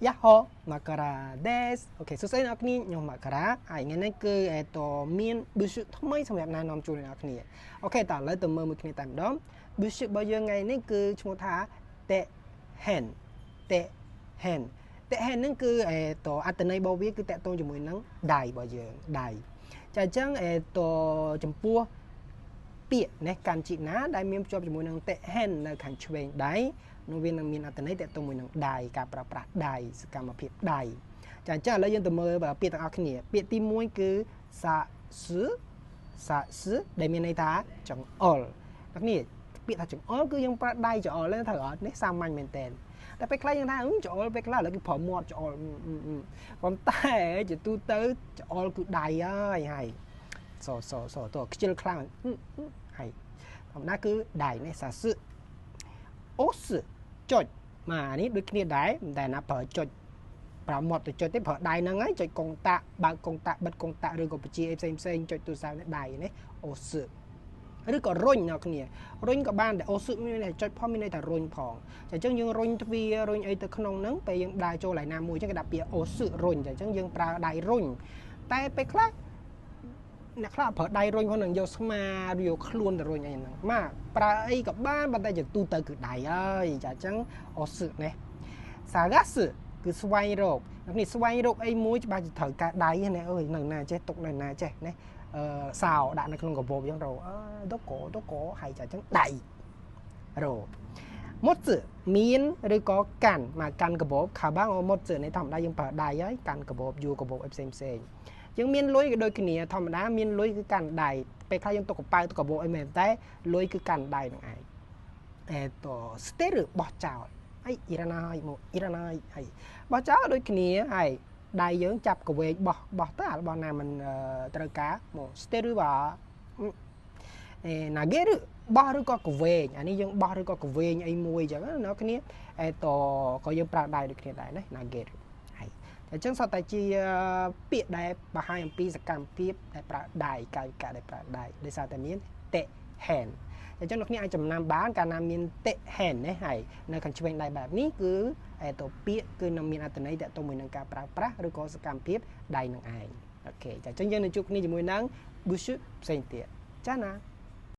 យ៉ាហូមករាដេសអូខេសួស្តីអ្នកគ្នាខ្ញុំមករាហើយថ្ងៃនេះគឺតមានប៊ូស៊ថ្មីសម្រាប់ណែនាំជូនអ្នកគ្នាអូខេតើឥឡូវទៅមើលមួយគ្នាតែម្ដងប៊ូស៊របស់យើងថ្ងៃនេះគឺឈ្មោះថាតេហេនតេហេនតេហេនហ្នឹងគឺតអត្តន័យរបស់វាគឺតកតងជាមួយនឹងដៃរបស់យើងដៃចាអញ្ចឹងតចំពោះពាក្យនេះកាន់ជីណាដែលមានភ្ជាប់ជាមួយនឹងតេហេននៅខាងឆ្វេងដៃនោះវានឹងមានអត្ថន័យតកតងមួយនឹងដៃការប្រើប្រាស់ដៃសកម្មភាពដៃចាអញ្ចឹងឥឡូវយើងទៅមើលពាក្យទាំងអស់គ្នាពាក្យទី1គឺសាសសាសដែលមានន័យថាចង្អុលអ្នកនេះពាក្យថាចង្អុលគឺយើងប្រើដៃចង្អុលហ្នឹងត្រូវអត់នេះសាមញ្ញមែនតើតែពេលខ្លះយើងថាចង្អុលពេលខ្លះឥឡូវគេប្រើមាត់ចង្អុលប៉ុន្តែជាទូទៅចង្អុលគឺដៃហើយហើយសសសតខ្ជិលខ្លាំងហើយធម្មតាគឺដៃនេះសាសអូសចុចមកនេះដូចគ្នាដែរតែណាប្រើចុចប្រើមាត់ទៅចុចទេប្រើដៃហ្នឹងហើយចុចកុងតាក់បើកកុងតាក់បិទកុងតាក់ឬក៏បជាអីផ្សេងផ្សេងចុចទូរស័ព្ទនេះដៃនេះអូសឬក៏រុញអ្នកគ្នារុញក៏បានតែអូសមានន័យចុចផងមានន័យថារុញផងចាអញ្ចឹងយើងរុញទ្វាររុញអីទៅក្នុងហ្នឹងពេលយើងដើរចូលកន្លែងណាមួយអញ្ចឹងគេដាក់ពាក្យអូសរុញចាអញ្ចឹងយើងប្រើដៃរុញតែពេលខ្លះអ្នកខ្លះប្រើដៃរុញផងនឹងយកស្មាឬយកខ្លួនទៅរុញអីហ្នឹងមកប្រើអីក៏បានប៉ុន្តែជាទូទៅគឺដៃហើយចាអញ្ចឹងអូសនេះសាហ្គាសគឺស្វែងរកនេះស្វែងរកអីមួយច្បាស់ជាត្រូវការដៃណាអើយនៅណាចេះទុកនៅណាចេះណាអឺសោដាក់នៅក្នុងកាបូបអញ្ចឹងរកអឺតកតកហើយចាអញ្ចឹងដៃរកមុតមានឬក៏កាន់មកកាន់កាបូបខាបាងមុតនេះធម្មតាយើងប្រើដៃហើយកាន់កាបូបយួរកាបូបអីផ្សេងផ្សេងយើងមានលុយក៏ដូចគ្នាធម្មតាមានលុយគឺកាន់ដៃពេលខ្លះយើងទុកកប៉ៅទុកកាបូបអីមែនតែលុយគឺកាន់ដៃនឹងឯងអេតស្ទេឬបោះចោលហើយអ៊ីរ៉ាណៃមកអ៊ីរ៉ាណៃហើយបោះចោលដូចគ្នាហើយដៃយើងចាប់កវែងបោះបោះទៅអារបស់ណាមិនត្រូវការមកស្ទេឬបាអេណាហ្គេឬបោះឬក៏កវែងអានេះយើងបោះឬក៏កវែងអីមួយអញ្ចឹងណាគ្នាអេតក៏យើងប្រើដៃដូចគ្នាដែរណាណាហ្គេឬអញ្ចឹងសុទ្ធតែជាពាក្យដែលបង្ហាញអំពីសកម្មភាពដែលប្រើដៃកាយវិការដែលប្រើដៃដោយសារតែមានតេហេនអញ្ចឹងលោកគ្នាអាចចំណាំបានកាលណាមានតេហេននេះហើយនៅខាងឆ្វេងដៃបែបនេះគឺទៅពាក្យគឺនឹងមានអត្ថន័យទាក់ទងមួយនឹងការប្រើប្រាស់ឬក៏សកម្មភាពដៃនឹងឯងអូខេចាអញ្ចឹងយើងនឹងជួបគ្នាជាមួយនឹងប៊ូស៊ផ្សេងទៀតចាណា។